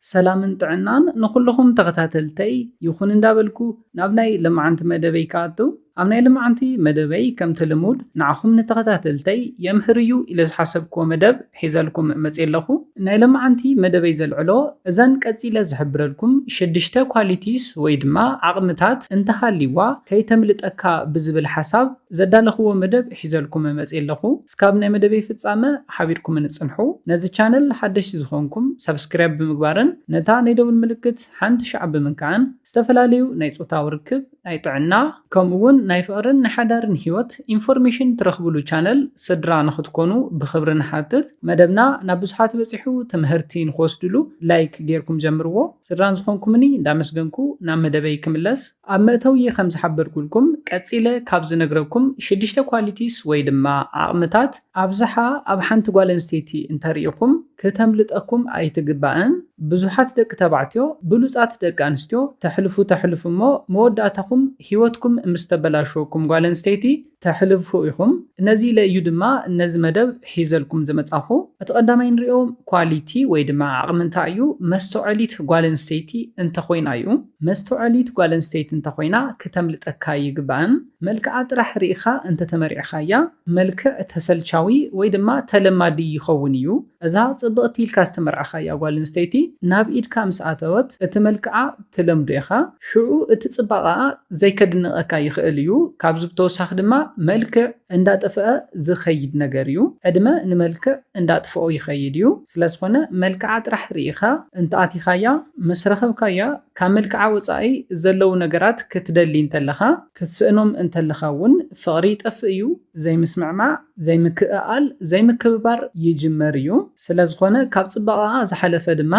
ሰላምን ጥዕናን ንኹልኹም ተኸታተልተይ ይኹን እንዳበልኩ ናብ ናይ ልምዓንቲ መደበይ ክኣቱ። ኣብ ናይ ልምዓንቲ መደበይ ከምቲ ልሙድ ንዓኹም ንተኸታተልተይ የምህር እዩ ኢለ ዝሓሰብክዎ መደብ ሒዘልኩም መፅየ ኣለኹ። ናይ ልምዓንቲ መደበይ ዘልዕሎ እዘን ቀፂለ ዝሕብረልኩም ሽዱሽተ ኳሊቲስ ወይ ድማ ዓቕምታት እንተሃልይዋ ከይተምልጠካ ብዝብል ሓሳብ ዘዳለኽዎ መደብ ሒዘልኩም መፅየ ኣለኹ። እስካብ ናይ መደበይ ፍፃመ ሓቢርኩም ንፅንሑ። ነዚ ቻነል ሓደሽቲ ዝኾንኩም ሰብስክራይብ ብምግባርን ነታ ናይ ደውል ምልክት ሓንቲ ሻዕ ብምንካዕን ዝተፈላለዩ ናይ ፆታዊ ርክብ፣ ናይ ጥዕና ከምኡ እውን ናይ ፍቕርን ናይ ሓዳርን ህይወት ኢንፎርሜሽን ትረኽብሉ ቻነል ስድራ ንኽትኮኑ ብኽብሪ ንሓትት። መደብና ናብ ብዙሓት በፂሑ ትምህርቲ ንክወስድሉ ላይክ ጌርኩም ጀምርዎ። ስድራን ዝኾንኩምኒ እንዳመስገንኩ ናብ መደበይ ክምለስ። ኣብ መእተዊ ከም ዝሓበርኩልኩም ቀፂለ ካብ ዝነግረኩም ሽዱሽተ ኳሊቲስ ወይ ድማ ዓቕምታት ኣብዝሓ ኣብ ሓንቲ ጓል ኣንስተይቲ እንተሪኢኹም ክተምልጠኩም ኣይትግባእን። ብዙሓት ደቂ ተባዕትዮ ብሉፃት ደቂ ኣንስትዮ ተሕልፉ ተሕልፉ እሞ መወዳእታኹም ህይወትኩም ምስ ተበላሸወኩም ጓል ኣንስተይቲ ተሕልፉ ኢኹም። ነዚ ኢለ እዩ ድማ ነዚ መደብ ሒዘልኩም ዝመጻኹ። እቲ ቀዳማይ ንሪኦ ኳሊቲ ወይ ድማ ዓቕሚ እንታይ እዩ? መስተውዐሊት ጓል ኣንስተይቲ እንተኾይና እዩ። መስተውዐሊት ጓል ኣንስተይቲ እንተኾይና ክተምልጠካ ይግባእን። መልክዓ ጥራሕ ርኢኻ እንተተመሪዕኻያ መልክዕ ተሰልቻዊ ወይ ድማ ተለማዲ ይኸውን እዩ። እዛ ጽብቕቲ ኢልካ ዝተመርዓኻያ ጓል ኣንስተይቲ ናብ ኢድካ ምስ ኣተወት እቲ መልክዓ ትለምዶ ኢኻ። ሽዑ እቲ ጽባቐኣ ዘይከድንቐካ ይኽእል እዩ። ካብዚ ብተወሳኺ ድማ መልክዕ እንዳጠፍአ ዝኸይድ ነገር እዩ። ዕድመ ንመልክዕ እንዳጥፍኦ ይኸይድ እዩ። ስለ ዝኾነ መልክዓ ጥራሕ ርኢኻ እንተኣቲኻያ ምስ ረኸብካያ ካብ መልክዓ ወጻኢ ዘለዉ ነገራት ክትደሊ እንተለኻ ክትስእኖም እንተለኻ እውን ፍቕሪ ይጠፍእ እዩ። ዘይምስምዕማዕ፣ ዘይምክእኣል፣ ዘይምክብባር ይጅመር እዩ። ስለ ዝኾነ ካብ ጽባቐኣ ዝሓለፈ ድማ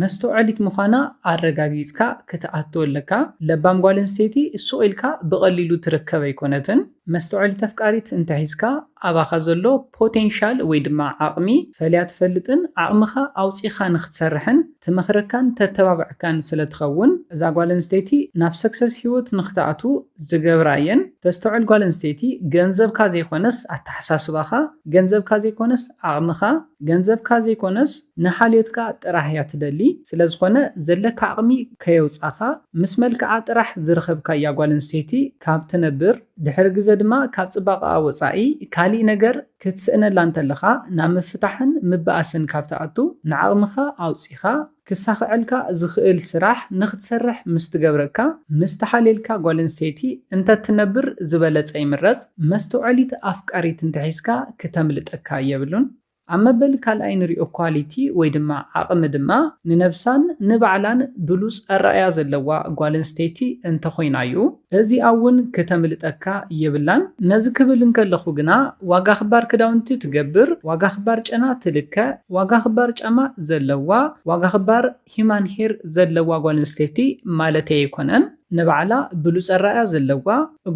መስተውዐሊት ምዃና ኣረጋጊጽካ ክትኣቱ ኣለካ። ለባም ጓል ኣንስተይቲ ሱቕ ኢልካ ብቐሊሉ ትርከብ ኣይኮነትን። መስተውዐሊት ኣፍቃሪት እንተሒዝካ ኣባኻ ዘሎ ፖቴንሻል ወይ ድማ ዓቕሚ ፈልያ ትፈልጥን ዓቕምኻ ኣውጺኻ ንክትሰርሕን ትመኽረካን ተተባብዐካን ስለ ትኸውን እዛ ጓል ኣንስተይቲ ናብ ሰክሰስ ህይወት ንክትኣቱ ዝገብራ እየን። ተስተውዕል ጓል ኣንስተይቲ ገንዘብካ ዘይኮነስ ኣተሓሳስባኻ፣ ገንዘብካ ዘይኮነስ ዓቕምኻ፣ ገንዘብካ ዘይኮነስ ንሓልዮትካ ጥራሕ እያ ትደሊ። ስለ ዝኾነ ዘለካ ዓቕሚ ከየውጻኻ ምስ መልክዓ ጥራሕ ዝረኸብካያ ጓል ኣንስተይቲ ካብ ትነብር ድሕሪ ግዘ ድማ ካብ ጽባቐኣ ወጻኢ ካሊእ ነገር ክትስእነላ እንተለኻ ናብ ምፍታሕን ምበኣስን ካብ ትኣቱ ንዓቕምኻ ኣውጺኻ ክሳኽዐልካ ዝኽእል ስራሕ ንኽትሰርሕ ምስ ትገብረካ ምስ ተሓልየልካ ጓል ኣንስተይቲ እንተትነብር ዝበለጸ ይምረጽ። መስተውዐሊት ኣፍቃሪት እንተሒዝካ ክተምልጠካ የብሉን። ኣብ መበል ካልኣይ ንሪኦ ኳሊቲ ወይ ድማ ዓቕሚ ድማ ንነብሳን ንባዕላን ብሉጽ ኣረኣያ ዘለዋ ጓል ኣንስተይቲ እንተኾይና እዩ። እዚኣ እውን ክተምልጠካ የብላን። ነዚ ክብል እንከለኹ ግና ዋጋ ክባር ክዳውንቲ ትገብር፣ ዋጋ ክባር ጨና ትልከ፣ ዋጋ ክባር ጫማ ዘለዋ፣ ዋጋ ክባር ሂማን ሄር ዘለዋ ጓል ኣንስተይቲ ማለተይ ኣይኮነን። ንባዕላ ብሉጽ ኣረኣያ ዘለዋ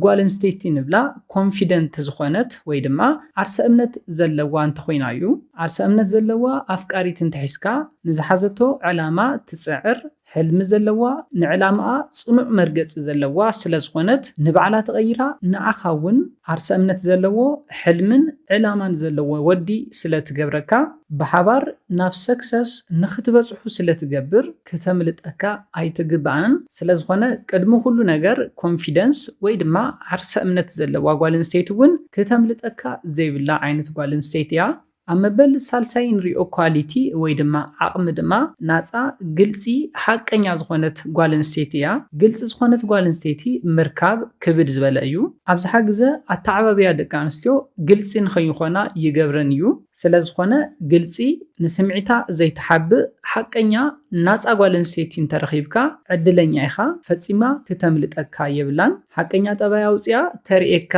ጓል ኣንስተይቲ ንብላ ኮንፊደንት ዝኾነት ወይ ድማ ዓርሰ እምነት ዘለዋ እንተኾይና እዩ። ዓርሰ እምነት ዘለዋ ኣፍቃሪት እንተሒዝካ ንዝሓዘቶ ዕላማ ትጽዕር፣ ሕልሚ ዘለዋ፣ ንዕላማኣ ጽኑዕ መርገጺ ዘለዋ ስለ ዝኾነት ንባዕላ ተቐይራ ንዓኻ እውን ዓርሰ እምነት ዘለዎ ሕልምን ዕላማን ዘለዎ ወዲ ስለ ትገብረካ ብሓባር ናብ ሰክሰስ ንኽትበጽሑ ስለ ትገብር ክተምልጠካ ኣይትግባእን። ስለ ዝኾነ ቅድሚ ኩሉ ነገር ኮንፊደንስ ወይ ድማ ዓርሰ እምነት ዘለዋ ጓል ኣንስተይቲ እውን ክተምልጠካ ዘይብላ ዓይነት ጓል ኣንስተይቲ እያ። ኣብ መበል ሳልሳይ ንሪኦ ኳሊቲ ወይ ድማ ዓቕሚ ድማ ናፃ፣ ግልፂ፣ ሓቀኛ ዝኾነት ጓል ኣንስተይቲ እያ። ግልፂ ዝኾነት ጓል ኣንስተይቲ ምርካብ ክብድ ዝበለ እዩ። ኣብዝሓ ግዘ ኣተዓባብያ ደቂ ኣንስትዮ ግልፂ ንኸይኾና ይገብረን እዩ። ስለ ዝኾነ ግልፂ፣ ንስምዒታ ዘይትሓብእ፣ ሓቀኛ ናፃ ጓል ኣንስተይቲ እንተረኺብካ ዕድለኛ ኢኻ። ፈፂማ ክተምልጠካ የብላን። ሓቀኛ ጠባይ ኣውፅኣ ተርእየካ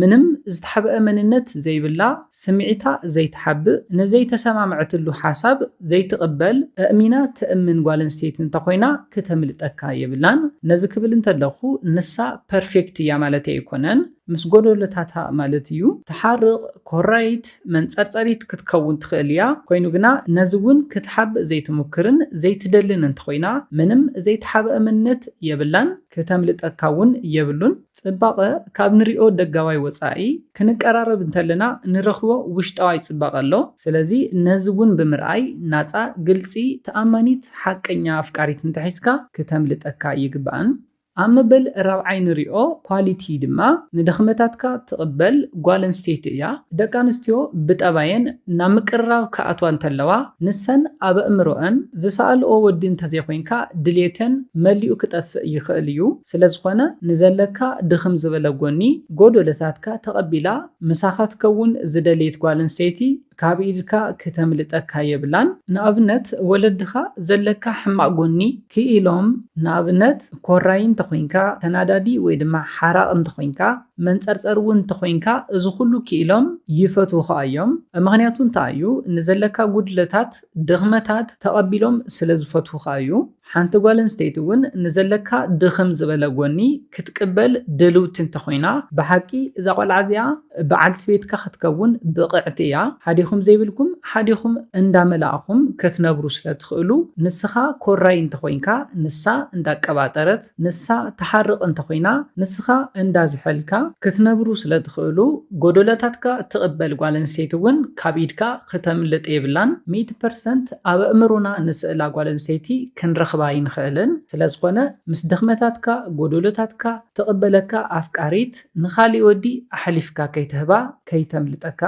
ምንም ዝተሓብአ መንነት ዘይብላ፣ ስምዒታ ዘይትሓብእ፣ ንዘይተሰማምዐትሉ ሓሳብ ዘይትቕበል፣ ኣእሚና ተእምን ጓል ኣንስተይቲ እንተኾይና ክተምልጠካ የብላን። ነዚ ክብል እንተለኹ ንሳ ፐርፌክት እያ ማለተይ ኣይኮነን። ምስ ጎደሎታታ ማለት እዩ። ትሓርቕ፣ ኮራይት፣ መንጸርጸሪት ክትከውን ትኽእል እያ። ኮይኑ ግና ነዚ እውን ክትሓብእ ዘይትሙክርን ዘይትደልን እንተኾይና፣ ምንም ዘይተሓብአ መንነት የብላን፣ ክተምልጠካ እውን የብሉን። ጽባቐ ካብ ንሪኦ ደጋዋይ ወጻኢ፣ ክንቀራረብ እንተለና ንረኽቦ ውሽጣዋይ ጽባቐ ኣሎ። ስለዚ ነዚ እውን ብምርኣይ ናጻ፣ ግልጺ፣ ተኣማኒት፣ ሓቀኛ ኣፍቃሪት እንተሒዝካ ክተምልጠካ ይግባእን። ኣብ መበል ራብዓይ ንሪኦ ኳሊቲ ድማ ንድኽመታትካ ትቕበል ጓል ኣንስተይቲ እያ። ደቂ ኣንስትዮ ብጠባየን ናብ ምቅርራብ ክኣትዋ እንተለዋ ንሰን ኣብ ኣእምሮአን ዝሰኣልኦ ወዲ እንተዘይኮይንካ ድሌተን መሊኡ ክጠፍእ ይኽእል እዩ። ስለዝኾነ ንዘለካ ድኽም ዝበለ ጎኒ ጎደሎታትካ ተቐቢላ ምሳኻ ትከውን ዝደለየት ጓል ኣንስተይቲ ካብ ኢድካ ክተምልጠካ የብላን። ንኣብነት ወለድኻ ዘለካ ሕማቕ ጎኒ ክኢሎም፣ ንኣብነት ኮራይ እንተኾይንካ፣ ተናዳዲ ወይ ድማ ሓራቕ እንተኾይንካ፣ መንጸርጸር እውን እንተኾይንካ፣ እዚ ኩሉ ክኢሎም ይፈትዉኻ እዮም። ምኽንያቱ እንታይ እዩ? ንዘለካ ጉድለታት፣ ድኽመታት ተቐቢሎም ስለ ዝፈትዉኻ እዩ። ሓንቲ ጓል ኣንስተይቲ እውን ንዘለካ ድኽም ዝበለ ጎኒ ክትቅበል ድልውቲ እንተኾይና፣ ብሓቂ እዛ ቆልዓ እዚኣ በዓልቲ ቤትካ ክትከውን ብቕዕቲ እያ። ሓዲኹም ዘይብልኩም ሓዲኹም እንዳመላእኹም ክትነብሩ ስለ ትኽእሉ፣ ንስኻ ኮራይ እንተኾይንካ፣ ንሳ እንዳቀባጠረት፣ ንሳ ትሓርቕ እንተኾይና፣ ንስኻ እንዳዝሐልካ ክትነብሩ ስለ ትኽእሉ፣ ጎደሎታትካ ትቕበል ጓል ኣንስተይቲ እውን ካብ ኢድካ ክተምልጥ የብላን። ሚእቲ ፐርሰንት ኣብ ኣእምሮና ንስእላ ጓል ኣንስተይቲ ክንረኽባ ኣይንኽእልን። ስለ ዝኾነ፣ ምስ ድኽመታትካ፣ ጎደሎታትካ ትቕበለካ ኣፍቃሪት ንኻሊእ ወዲ ኣሕሊፍካ ከይትህባ፣ ከይተምልጠካ።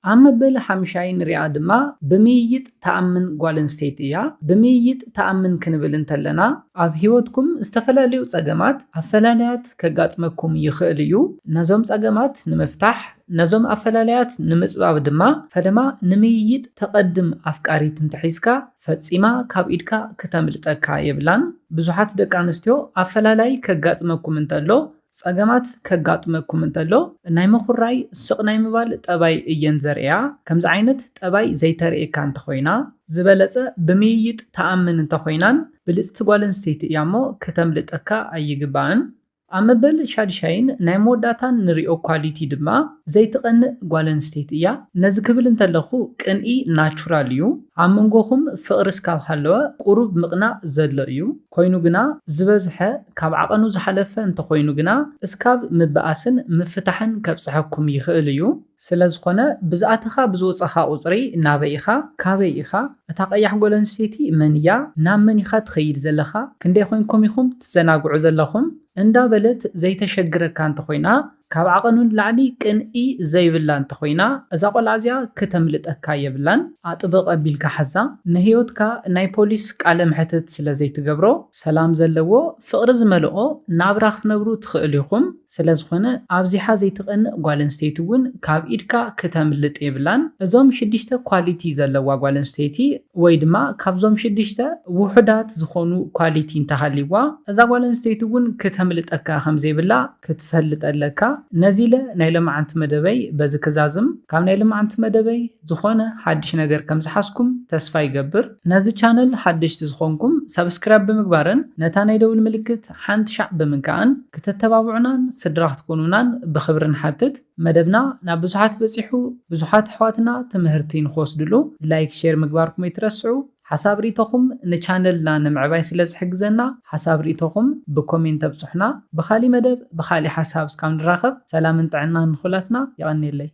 ኣብ መበል ሓምሻይ ንሪኣ ድማ ብምይይጥ ትኣምን ጓል ኣንስተይቲ እያ። ብምይይጥ ትኣምን ክንብል እንተለና፣ ኣብ ህይወትኩም ዝተፈላለዩ ጸገማት፣ ኣፈላላያት ከጋጥመኩም ይኽእል እዩ። ነዞም ጸገማት ንምፍታሕ፣ ነዞም ኣፈላላያት ንምጽባብ ድማ፣ ፈለማ ንምይይጥ ተቐድም ኣፍቃሪት እንተሒዝካ፣ ፈጺማ ካብ ኢድካ ክተምልጠካ የብላን። ብዙሓት ደቂ ኣንስትዮ ኣፈላላይ ከጋጥመኩም እንተሎ፣ ጸገማት ከጋጥመኩም እንተሎ፣ ናይ ምኹራይ፣ ስቕ ናይ ምባል ጠባይ እየን ዘርእያ። ከምዚ ዓይነት ጠባይ ዘይተርእየካ እንተኾይና፣ ዝበለጸ ብምይይጥ ትኣምን እንተኾይናን ብልጽቲ ጓል ኣንስተይቲ እያ እሞ፣ ክተምልጠካ ኣይግባእን። ኣብ መበል ሻድሻይን ናይ መወዳእታን ንሪኦ ኳሊቲ ድማ ዘይትቐንእ ጓል ኣንስተይቲ እያ። ነዚ ክብል እንተለኹ ቅንኢ ናቹራል እዩ። ኣብ መንጎኹም ፍቕሪ እስካብ ሃለወ ቁሩብ ምቕናእ ዘሎ እዩ። ኮይኑ ግና ዝበዝሐ ካብ ዓቐኑ ዝሓለፈ እንተኾይኑ ግና እስካብ ምብኣስን ምፍታሕን ከብጽሐኩም ይኽእል እዩ። ስለ ዝኾነ ብዝኣተኻ ብዝወጸኻ ቁጽሪ ናበይ ኢኻ? ካበይ ኢኻ? እታ ቀያሕ ጓል ኣንስተይቲ መን እያ? ናብ መን ኢኻ ትኸይድ ዘለኻ? ክንደይ ኮይንኩም ኢኹም ትዘናግዑ ዘለኹም? እንዳበለት ዘይተሸግረካ እንተኾይና፣ ካብ ዓቐኑ ንላዕሊ ቅንኢ ዘይብላ እንተኾይና፣ እዛ ቆልዓ እዚኣ ክተምልጠካ የብላን። ኣጥብቕ ኣቢልካ ሓዛ። ንህይወትካ ናይ ፖሊስ ቃለ መሕትት ስለ ዘይትገብሮ፣ ሰላም ዘለዎ፣ ፍቕሪ ዝመልኦ ናብራ ክትነብሩ ትኽእሉ ኢኹም። ስለ ዝኾነ፣ ኣብዚሓ ዘይትቐንእ ጓል ኣንስተይቲ እውን ካብ ኢድካ ክተምልጥ የብላን። እዞም ሽዱሽተ ኳሊቲ ዘለዋ ጓል ኣንስተይቲ፣ ወይ ድማ ካብዞም ሽዱሽተ ውሑዳት ዝኾኑ ኳሊቲ እንተሃልይዋ፣ እዛ ጓል ኣንስተይቲ እውን ክተምልጠካ ከም ዘይብላ ክትፈልጥ ኣለካ። ነዚ ኢለ ናይ ሎማዓንቲ መደበይ በዚ ክዛዝም። ካብ ናይ ሎማዓንቲ መደበይ ዝኾነ ሓድሽ ነገር ከም ዝሓዝኩም ተስፋ ይገብር። ነዚ ቻነል ሓደሽቲ ዝኾንኩም ሳብስክራይብ ብምግባርን ነታ ናይ ደውል ምልክት ሓንቲ ሻዕ ብምንካእን ክተተባብዑናን ስድራ ክትኮኑናን ብኽብሪ ንሓትት። መደብና ናብ ብዙሓት በጺሑ፣ ብዙሓት ኣሕዋትና ትምህርቲ ንኽወስድሉ ላይክ፣ ሼር ምግባርኩም ኣይትረስዑ። ሓሳብ ርእይቶኹም ንቻነልና ንምዕባይ ስለ ዝሕግዘና፣ ሓሳብ ርእይቶኹም ብኮሜንት ኣብጽሑና። ብኻሊእ መደብ ብኻሊእ ሓሳብ እስካብ ንራኸብ፣ ሰላምን ጥዕናን ንኹላትና። የቐንየለይ።